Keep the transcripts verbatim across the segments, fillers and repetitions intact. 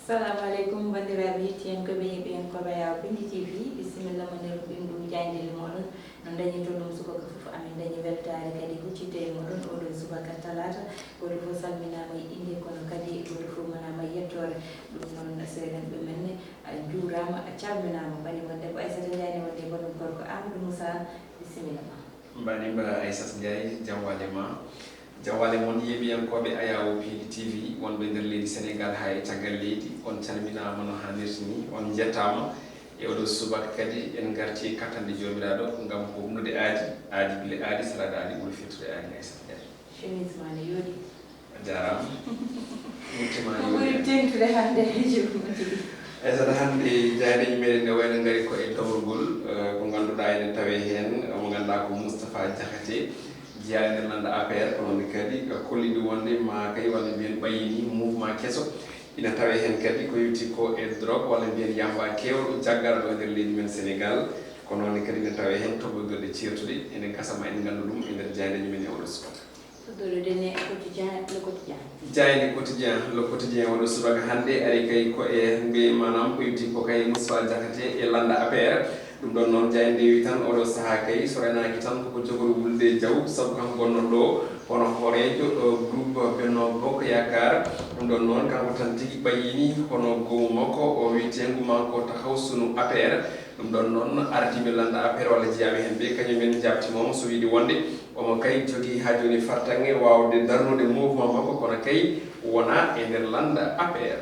Salamu aleykum, banndiraaɓe hettiyankooɓe, heɗiyankooɓe Yaw Pindi T V. Bisimilla mo nder ɓinndu jaayndeeli mooɗon. No dañi to ɗum subaka fof, amin dañi weltaare kadi huccite e mooɗon oɗo subaka talaata. Gooto fof salminaama e innde, kono kadi gooto fof manaama e yettoore. Ɗum noon, seedanɓe men ne, a juuraama, a calminaama. Bani mon debbo Aissata Ndiaye ne wonde ko ɗum gorko Amadou Moussa. Bisimilla ma. Mbaɗi mba Aissata Ndiaye, jam waale ma. Jam waale mon, yeeɓiyankooɓe Ayawo Pindi T V, wonɓe nder leydi Senegal haa e caggal leydi, on calminaama no haanirta ni, on njettaama. E oɗo subaka kadi en ngarti e kattanɗe Joomiraaɗo ngam huɓnude aadi, aadi bile aadi, salaade aadi ɓuri firtude aadi, Aissata Ndiaye. Chemise ma ne yooɗi. A jaaraama. Wurtima ko ɓuri yooɗi. Teŋtude hannde e jewtude. Aissata, hannde jaayndeeji meɗen ne wayno ngari ko e dawrugol, eh, ko ngannduɗaa ene tawee heen, mo ngannduɗaa ko Moustapha Diakhaté, jeyaa e nder lannda A P R, kono ne kadi, eh, kollidi wonde ma kay walla mbiyen ɓayini mouvement keso. Ina tawee heen kadi ko yowti ko e drogue walla mbiyen yamba keewɗo jaggara ɗo e nder leydi men Senegal. Ko noon ne kadi ina tawee heen toɓɓoygol ɗe ceertuɗe. Ene gasa ma en nganndu ɗum e nder jaayndeeji men e oɗo subaka. Fuɗɗorude ne quotidien, le quotidien. Jaaynde quotidien, le quotidien oɗo subaka hannde ari kay ko e mbe maanaam ko yowti ko kay Moustapha Diakhaté e lannda A P R. Ɗum ɗoon noon jaaynde wi tan oɗo sahaa kay so renaaki tan koko jogori wulde jaw sabu kanko gonnoo ɗo hono hooreejo, eh, groupe Benno Bokk Yaakaar. Ɗum ɗoon noon kanko tan tigi ɓayyini hono goomu makko o wiyeteengu Manko Taxaw Sunu A P R. Ɗum ɗoon noon ardiiɓe lannda A P R walla jeyaaɓe heen ɓe kañum en njaabtiima mo so wiyde wonde omo kay jogii haa jooni fartaŋŋe waawde darnude mouvement makko kono kay wonaa e nder lannda A P R.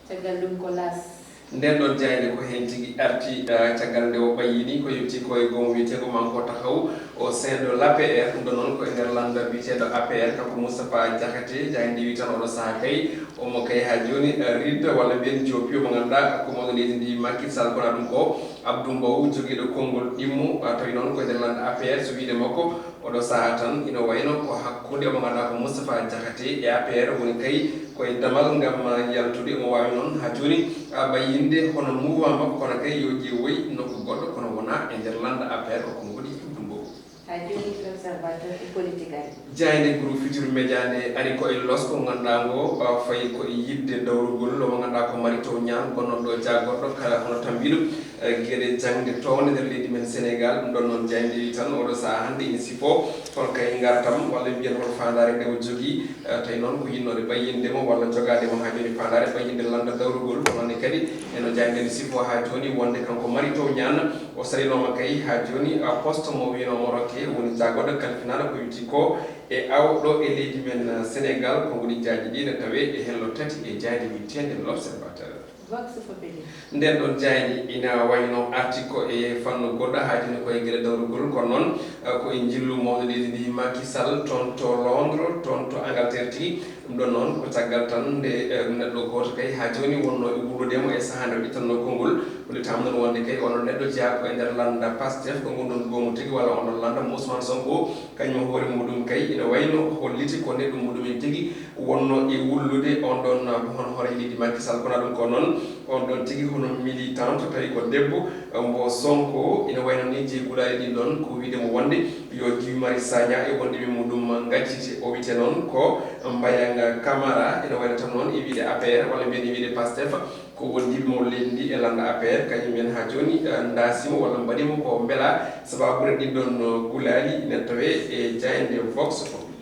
Caggal ɗum ko L'As. Ndeen ɗoon jaaynde ko heen tigi arti, eh, caggal nde o ɓayyini ko yowti ko e goomu wiyeteego Manko Taxaw au sein de l'A P R. Ɗum ɗoon noon ko e nder lannda wiyeteeɗo A P R, kanko Moustapha Diakhaté. Jaaynde wi tan oɗo sahaa kay omo kay haa jooni, eh, ridda walla mbiyen joppi mo ngannduɗaa ko mawɗo leydi ndi Macky Sall, kono ɗum ko Abdou Mbow jogiiɗo konngol ɗimmo, eh, tawi noon ko e nder lannda A P R. So wiyde makko oɗo sahaa tan ina wayno ko hakkunde omo ngannduɗaa ko Moustapha Diakhaté e A P R woni kay ko e damal ngam yaltude. Omo waawi noon haa jooni, a, ɓayyinde hono mouvement makko, kono kay yo ƴeewoy nokku goɗɗo, kono wonaa e nder lannda A P R ko konnguɗi Abdou Mbow. Haa jooni L'Observateur e politique ari. Jaaynde groupe Futur Média nde ari ko e losko ngannduɗaa ngo, a, fayi ko e yiɗde dawrugol omo ngannduɗaa ko Mary Teuw Niane, gonnooɗo ɗo jaagorɗo kala hono tambiiɗo, eh, geɗe jaŋde toowde nder leydi men Senegal. Ɗum ɗoon noon jaaynde wi tan oɗo sahaa hannde ina sifoo hol kay ngartam walla mbiyen hol faandaare nde o jogii, eh, tawi noon ko yiɗnoode ɓayyinde mo walla jogaade mo haa jooni faandaare ɓayyinde lannda dawrugol. Ko noon ne kadi eno jaaynde nde sifoo haa jooni wonde kanko Mary Teuw Niane o sarinooma kay haa jooni, ah, poste mo wiynoo mo rokke woni jaagorɗo kalfinaaɗo ko yowti ko e awo ɗo e leydi men, ah, Senegal. Ko ngoni jaaji ɗi ne tawee e hello tati e jaaynde wiyeteende L'Observateur. Vox Populi. Ndeen ɗoon jaaynde ina wayno arti ko e fannu goɗɗo, haa jooni ko e geɗe dawrugol, kono noon, eh, ko e njillu mawɗo leydi ndi Macky Sall toon to Londres, toon to Angleterre tigi. Ɗum ɗoon noon ko caggal tan nde, eh, neɗɗo gooto kay haa jooni wonnoo e wullude mo e sahaa nde o ƴettannoo konngol. Hollitaama noon wonde kay onon neɗɗo jeyaa ko e nder lannda Pastef, ko ngonɗon goomu tigi walla on ɗoon lannda mo Ousmane Sonko, kañum e hoore muɗum kay ina wayno holliti ko neɗɗo muɗum en tigi wonno e wullude on ɗon, ah, hono hoore leydi Macky Sall. Kono ɗum ko noon, on ɗon tigi hono militant, tawi ko debbo, ah, mbo Sonko, ina wayno ni jeyi gulaali ɗin ɗon, ko wiide mo wonde yo Guy Marius Sagna e wondiɓe muɗum ngaccite. O wiyte noon ko Mbayang Camara, ina wayno tan noon e wiide A P R, walla mbiyen e wiide Pastef, ko wondiɓe mo leydi ndi e lannda A P R, kañum en haa jooni, ah, ndaasimo walla mbaɗimo ko mbela, sababude ɗin ɗon, ah, gulaali ina tawe e jaaynde Vox Populi.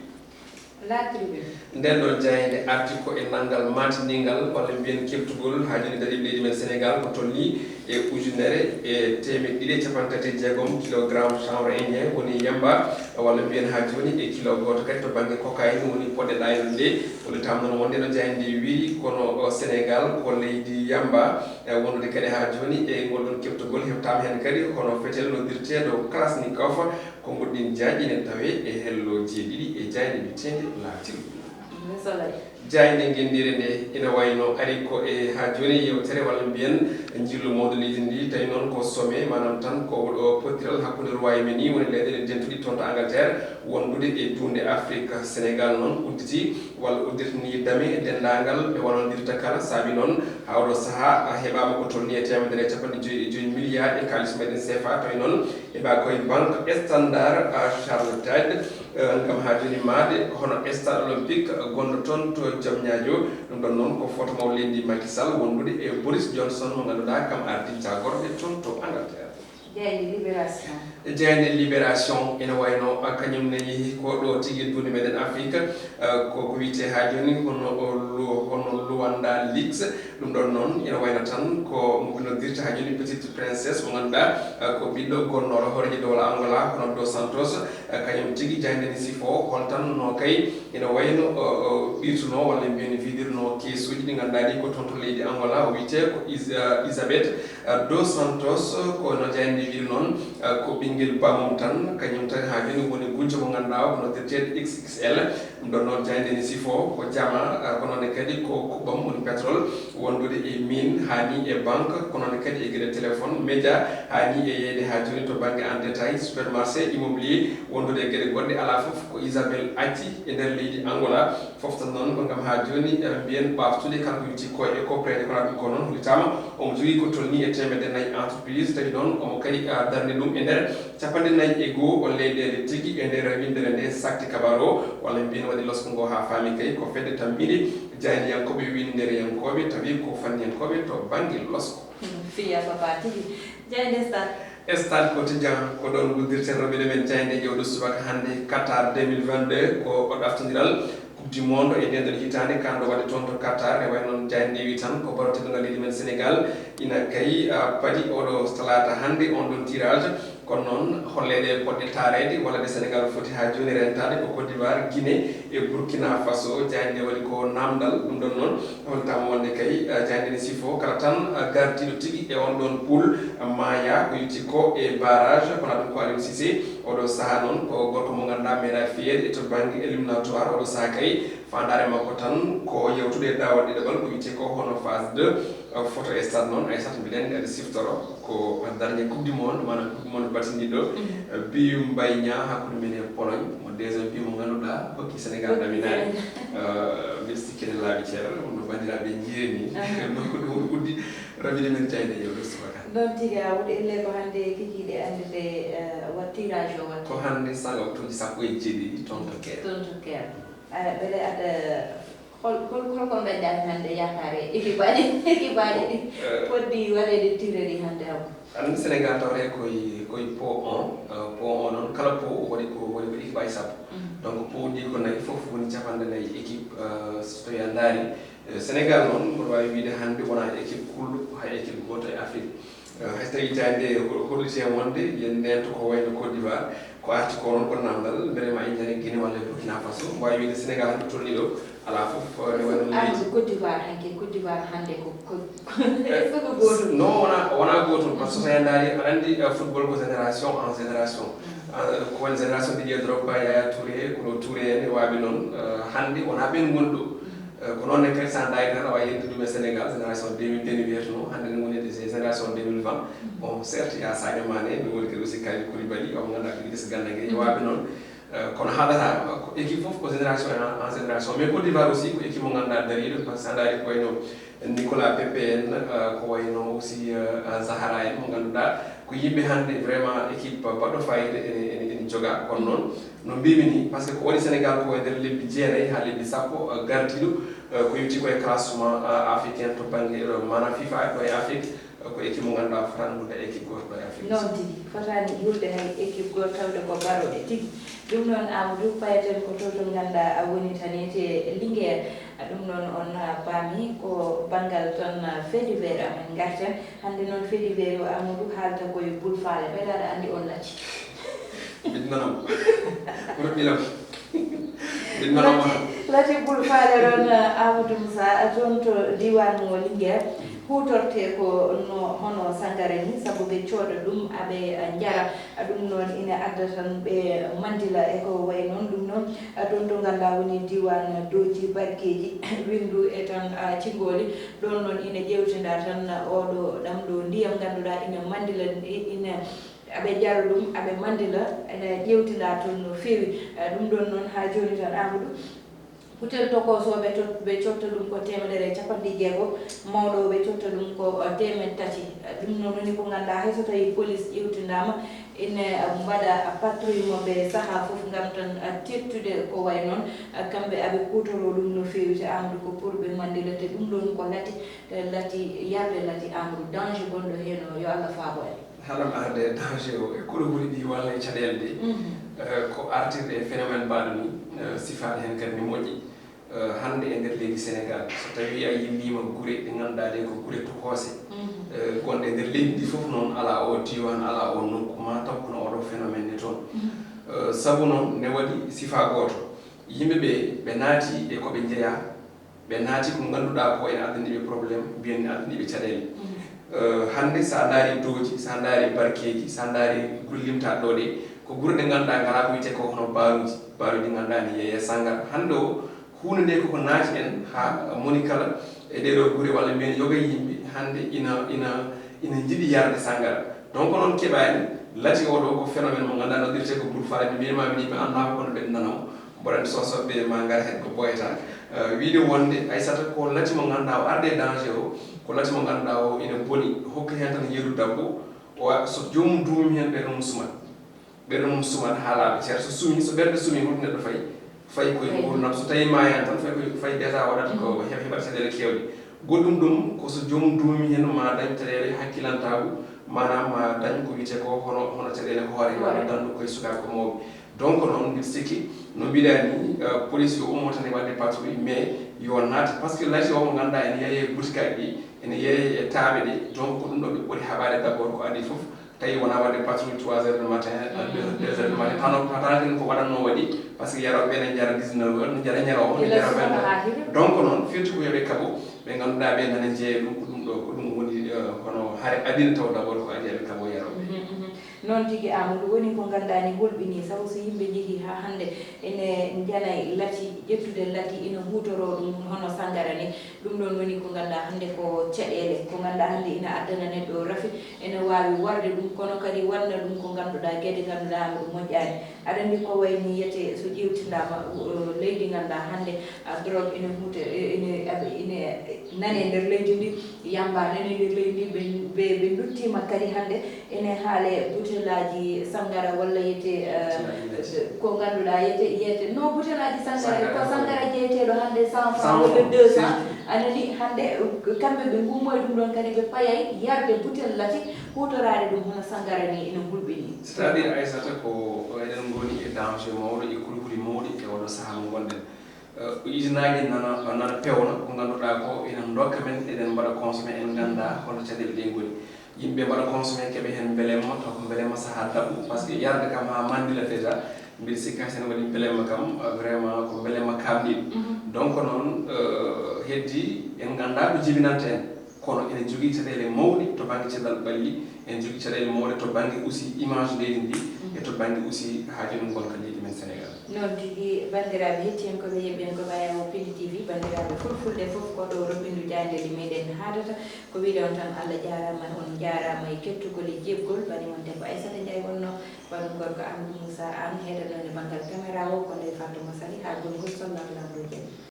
La Tribune. Ndeen ɗoon jaaynde arti ko e nanngal maatindingal, walla mbiyen keɓtugol haa jooni dariiɓe leydi men Senegal ko tolnii e ujunere e teemeɗɗe ɗiɗi e cappanɗe tati e jeegom kilogramme chanvre indien woni yamba, walla mbiyen haa jooni e kilo gooto kadi to bannge cocaïne woni poɗɗe ɗaayol ɗe. Hollitaama noon wonde no jaaynde nde wiyi, kono o Senegal ko leydi yamba, e wondude kadi haa jooni e ngol ɗoon keɓtugol, heɓtaama heen kadi hono fetel noddirteeɗo Kalachnikov. Ko ngoɗɗin jaaƴi ene tawee e hello jeeɗiɗi e jaaynde wiyeteende La Tribune. Le Soleil. Jaaynde ngenndiire nde ina wayno ari ko e haa jooni yeewtere walla mbiyen njillu mawɗo leydi ndi, tawi noon ko sommet, maanaam tan ko ɗo pottiral hakkunde Royaume-Uni woni leyɗeele dentuɗi toon to Angleterre wondude e duunde Afrique. Senegal noon udditi walla uddirtini dame denndaangal ɓe walondirta kala, saabi noon haa oɗo sahaa heɓaama ko tolnii e teemedere e cappanɗe joyi e joyi milliard e kaalis meɗen C F A, tawi noon heɓa koye banque Standard Chartered. Eh, ngam haa jooni maayde hono Stade Olympique gonɗo toon to Diamniadio. Ɗum ɗon noon ko foto maw leydi Macky Sall wondude e Boris Johnson mo ngannduɗaa kam ardinta gorɓe toon to Angleterre. Jaaynde Libération. Jaaynde Libération ene wayno, ah, kañum ne yehi ko ɗo tigi duunde meɗen Afrique, ah, ko ko wiyetee haa jooni hono o Lu-, hono Luanda Leaks. Ɗum ɗon noon ene wayno tan ko mo noddirta haa jooni Petite Princesse mo ngannduɗaa, ah, ko ɓiɗɗo gonnooɗo hooreejo dowla Angola hono Dos Santos. Eh, kañum tigi jaaynde nde sifo holtan no kay ina wayno, o, o, ɓirtuno walla mbiyen vidirno keesuuji ɗi ngannduɗaa ɗi ko toon to leydi Angola, o wiyetee ko Is-, eh, Elizabeth, eh, Dos Santos, ko no jaaynde wiiri noon, eh, ko ɓinngel bammum tan, kañum tan haa jooni woni gujjo mo ngannduɗaa o ko noddirteeɗo X X L. Ɗum ɗon noon jaaynde nde sifo ko jama, eh, ko noon ne kadi ko kuɓɓam woni pétrole, wondude e mine, haa ni e banque, ko noon kadi e geɗe téléphone, média, haa ni e yeyde haa jooni to bannge en détail, supermarché, immobilier, wondude e geɗe goɗɗe, alaa fof ko Isabel acci e nder leydi Angola. Fof tan noon ko ngam haa jooni, eh, mbiyen ɓaaftude kala ko yowiti ko e koppereeje ko ɗum ko noon hollitaama omo jogii ko tolnii e teemedde nayi entreprise, tawi noon omo kadi, eh, darni ɗum e nder capanɗe nayi e goo o leyɗeele tigi e nder winndere nde sakti kabaru o, walla mbiyen waɗi losko ngo haa faami kay ko fedde tammiinde jaayndiyankooɓe winndereyankooɓe, tawi ko fanniyankooɓe to bannge losko. Hmm, fiya papa tigi. Jaaynde Stade. Stade Quotidien, ko ɗoon nguddirten rewɓe men jaayndeeji oɗo subaka hannde Qatar deux mille vingt-deux, ko o ɗaftondiral Coupe du Monde e ndeen ɗoon hitaande, kaan ɗo waɗde toon to Qatar, e wayi noon jaaynde wi tan ko baro teddungal leydi men Sénégal, ina kay, ah, padi oɗo talaata hannde on ɗoon tirage. Kono noon, holleeɗe poɗɗe taareede walla ɗe Senegaal foti haa jooni rentaade ko Côte d'Ivoire, Guinée e Burkina Faso. Jaaynde waɗi ko naamndal, ɗum ɗoon noon, hollitaama wonde kay, eh, jaaynde ne sifo kala tan, eh, gardiiɗo tigi e on ɗoon pool, eh, maaya ko yowiti ko e barrage, kono ɗum ko Aliou Cissé. Oɗo sahaa noon ko gorko mo ngannduɗaa meeɗaa fiyeede e to bannge éliminatoire, oɗo sahaa kay faandaare makko tan ko yewtude e daawal ɗiɗaɓal ko wiyetee ko hono phase deux. Photo e stade noon, Aissata, mbiɗa anndi aɗa siftoro ko dernier Coupe du Monde, maanaam Coupe du Monde battindiiɗo. Mhm. Biyu Mbaye Niang hakkunde men e Pologne, mo deuxième bi mo ngannduɗaa hokki Senegal ɗaminaare. Senegal. Eh, mbiɗa sikki ene laaɓi ceer, wonno banndiraaɓe njiiri ni. Aha. Ɗum ko ɗum uddi raɓɓiɗe men jaaynde e oɗo subaka. Noon tigi, a wuɗi elle ko hannde kikiiɗe anndude, eh, wa tirage o waɗte. Ko hannde saanga waktuuji sappo e jeeɗiɗi toon to Caire. Toon to Caire. Aɗa, mbele aɗa, hol, hol, hol ko ndañɗaa heen hannde yaakaare ekipaaji, ekipaaji ɗi Eh. Potɗi waɗeede tiré ɗi hannde, Abou? Aɗa anndi Senegaal tawree koye, koye pot un, eh, pot un noon, kala pot waɗi ko, waɗi ko ekipaaji sappo. Mhm. Donc, pot ɗi ko nayi, fof woni capanɗe nayi équipe, eh, so tawii a ndaari, eh, Senegaal noon, mboɗo waawi wiyde hannde wonaa équipe kulɗo, hay équipe gooto e Afrique. Eh, hay so tawii jaaynde nde ho-, holliti heen wonde yen ndento ko wayno Côte d'Ivoire, ko arti ko noon ko naamndal, mbele ma en njani Guinée walla Burkina Faso, mbo waawi wiyde Senegaal hannde tolnii ɗo, alaa fof, eh, ne wayno leydi. Amadou, Côte d'Ivoire hanki, Côte d'Ivoire hannde ko, ko, ko, est-ce que ko gootum? Non, wonaa, wonaa gootum, par ce que so a ndaari, aɗa anndi, eh, football ko génération en génération. Mm. Ah, ko woni génération Didier Drogba, Yaya Touré, Kolo Touré en, e waaɓe noon, eh, hannde wonaa ɓeen ngoni ɗo. Mm. Eh, ko noon ne kadi, so a ndaari tan, aɗa waawi yettude ɗum e Senegaal, génération deux mille deux no wiyeteno, hannde ne woni e génération deux mille vingt. Mm. Bon, certes, il y a Sadio Mané, mi woni kadi aussi Kalidou Koulibaly, o mo ngannduɗaa ko gesa gannda nge, e waaɓe noon. Eh, kono haaɗata, ko équipe fof ko génération en, en génération. Mais Côte d'Ivoire aussi ko équipe mo ngannduɗaa dariiɗo, par ce que so a ndaari ko wayno Nicolas Pepe en, eh, ko wayno aussi, eh, Zahara en, mo ngannduɗaa ko yimɓe hannde vraiment équipe baɗɗo fayida ene, ene, ene jogaa. Kono noon, no mbimi ni, par ce que ko waɗi Senegaal ko e nder lebbi jeenayi haa lebbi sappo, eh, gardiiɗo, eh, ko yowiti ko e classement, eh, africain to bannge, eh, maanaam FIFA ko e Afrique, eh, ko équipe mo ngannduɗaa fotaani hulde équipe gooto ɗo e Afrique. Noon tigi, fotaani hulde hay équipe gooto tawde ko barooɓe tigi. Ɗum noon, Amadou, payaten ko to, to ngannduɗaa a woni tan e Linguère. Ɗum noon on, ah, paami ko banngal tan, ah, fait divers amen ngarten. Hannde noon fait divers o, Amadou, haalta ko e Bul Faale. Mbele aɗa anndi on lati? Mbiɗa nanamo. Kono ɓilam. Mbiɗa nanamo. Lati, lati Bul Faale ɗon, ah, Amadou Moussa, ah, toon to diiwaan mo Linguère. Huutortee ko no hono sangara ni, sabu ɓe cooda ɗum, aɓe, ah, njara. Ɗum noon ina adda tan ɓe mandila e ko wayi noon. Ɗum noon, ah, toon to ngannduɗaa woni diiwaan Dooji Barkeeji, Winndu e tan, ah, Cinngooli. Ɗoon noon ina ƴeewtinda tan oɗo ɗam ɗo ndiyam ngannduɗaa ina mandila, i-, ina, aɓe njara ɗum, aɓe mandila, ina ƴeewtinda toon no feewi. Ah, ɗum ɗoon noon haa jooni tan, Amadou, Butel tokosooɓe tot-, ɓe cotta ɗum ko teemedere e capanɗe jeego, mawɗo ɓe cotta ɗum ko, eh, teemed tati. Ɗum noon woni ko ngannduɗaa, hay so tawii police ƴeewtindaama, ene mbaɗa patrouille maɓɓe sahaa fof ngam tan, eh, teettude ko wayi noon. Eh, kamɓe aɓe kuutoroo ɗum no feewi, te Amadou, ko pour ɓe manndila, te ɗum ɗoon ko lati, eh, lati yarde, lati Amadou, danger gonɗo heen o, yo Allah faabo en. Haɗam arde e danger o e kolobuɗi ɗi walla e caɗeele ɗe, eh, ko artirde e phénomène mbaɗo ni, eh, sifaade heen kadi ne moƴƴi. Eh, hannde e nder leydi Sénégal, so tawii a yilliima gure ɗe ngannduɗaa ɗe ko gure tokoose, eh, gonɗe e nder leydi ndi fof noon, alaa o diiwaan, alaa o nokku, ma taw kono oɗo phénomène ne toon. Eh, sabu noon ne waɗi sifaa gooto. Yimɓe ɓe, ɓe naati e ko ɓe njeyaa, ɓe naati ko ngannduɗaa ko ene addani ɓe problème, mbiyen ne addani ɓe caɗeele. Eh, hannde, so a ndaari Dooji, so a ndaari Barkeeji, so a ndaari gure limtaaɗe ɗo ɗe, ko gure ɗe ngannduɗaa ngalaa ko wiyetee ko hono baaruuji, baaruuji ɗi ngannduɗaa ne yeeyee sanngara. Hannde o, huunde nde koko naati en haa moni kala e ɗee ɗoo gure walla mbiyen yoga yimɓe hannde ina, ina, ina njiɗi yarde sanngara. Donc noon keɓaani, lati o ɗo ko phénomène mo ngannduɗaa noddirtee ko boule falaade, mbiyen ma mbiɗi mi anndaama kono mbeɗa nana o. Mboɗo anndi Soosooɓe ma ngar heen ko ɓooyata, eh, wiyde wonde Aissata ko lati mo ngannduɗaa o arde e danger o, ko lati mo ngannduɗaa o ene boni, hokki heen tan yeru dabbo, o wa-, so joomum duumii heen ɓernde mum sumat. Ɓernde mum sumat haa laaɓa cer, so sumii, so ɓernde sumii holto neɗɗo fayi? Fayi koye nguurndam. So tawii maayaani tan, fayi koye, fayi déjà waɗat ko heɓ-, heɓat caɗeele keewɗe. Goɗɗum ɗum ko so joomum duumii heen ma dañ caɗeele hakkilantaagu, maanaam ma dañ ko wiyetee ko hono, hono caɗeele hoore, walla dandu koye sukaaɓe ko mawɓe. Donc noon, mbiɗa sikki, no mbiɗa ni, eh, police yo ummo tan e waɗde patrouille, mais yo naat, par ce que lati o mo ngannduɗaa ene yeeyee e butikaaji ɗi, ene yeeyee e taaɓe ɗe, donc ko ɗum ɗo ɓe ɓuri haɓaade d'abord ko adii fof. Tawi wonaa waɗde patrouille trois heures du matin, deux, deux heures du matin, tan o, tan ko waɗatnoo waɗi, par ce que yarooɓe ɓe ne njara dix-neuf heures, ne njara ñalawma, ne njara vingt heures. Donc noon, firti ko yo ɓe kaɓo, ɓe ngannduɗaa ɓe nana jeeya ɗum, ko ɗum ɗo, ko ɗum woni, eh, kono hare adii taw d'abord ko adii yo ɓe kaɓo yarooɓe. Mhm, mhm. Noon tigi, Amadou, woni ko ngannduɗaa ne hulɓinii, sabu so yimɓe njehii haa hannde ene njanay lati, ƴettude lati ina huutoroo ɗum hono sanngara ni. Ɗum ɗoon woni ko ngannduɗaa hannde ko caɗeele, ko ngannduɗaa hannde ina addana neɗɗo rafi, ene waawi warde ɗum, kono kadi waɗna ɗum ko ngannduɗaa geɗe ngannduɗaa ɗum moƴƴaani. Aɗa anndi ko wayi ni yete so ƴeewtindaama, uh, leydi ngannduɗaa hannde, ah, drogue ene huute, ene, ene nane nder leydi ndi, yamba nane nder leydi ndi, ɓe, ɓe, ɓe nduttiima kadi hannde ene haale butelaaji sanngara walla yete, eh, ko ngannduɗaa yete, yete, no butelaaji sanngara, ko sanngara jeyeteeɗo hannde cent francs walla deux cents, a nani hannde, eh, kamɓe ɓe ngummo e ɗum ɗoon kadi ɓe payay yarde butel lati, huutoraade ɗum hono sanngara ni ene hulɓinii. C'est-à-dire, Aissata, ko eɗen ngoni e danger mawɗo, e kulhuli mawɗi e oɗo sahaa mo ngonɗen. Eh, ujunaaji nana, nana pewna ko ngannduɗaa ko ene ndokka men, eɗen mbaɗa consommé, en nganndaa hono caɗeele ɗe ngoni. Yimɓe mbaɗa consommé, keɓa heen mbelemma, taw ko mbelemma sahaa daɓɓo, par ce que yarde kam haa manndila déjà, mbiɗa sikka so en waɗi mbelemma kam, eh, vraiment ko mbelemma kaamɗiiɗo. Mhm. Donc noon, eh, heddi en nganndaa ko jibinanta en. Kono ene jogii caɗeele mawɗe to bannge cellal ɓalli, ene jogii caɗeele mawɗe to bannge aussi image leydi ndi, e to bannge aussi haaju men ngonka leydi men Sénégal. Noon tigi, banndiraaɓe hettiyankooɓe, yeɓɓiyankooɓe Ayawo Pindi T V, banndiraaɓe fulfulde fof, ko ɗo Roɓindu Jaayndeeji meɗen haadata. Ko wiyde on tan, Allah jaaraama, on njaaraama e kettugol e jeeɓgol. Bani mon debbo Aissata Ndiaye wonno, bani gorko Amadou Moussa Anne heedanoo e banngal caméra o, ko Ndeye Fatuma Sali, haa gongol so Allah Laamɗo jaɓi.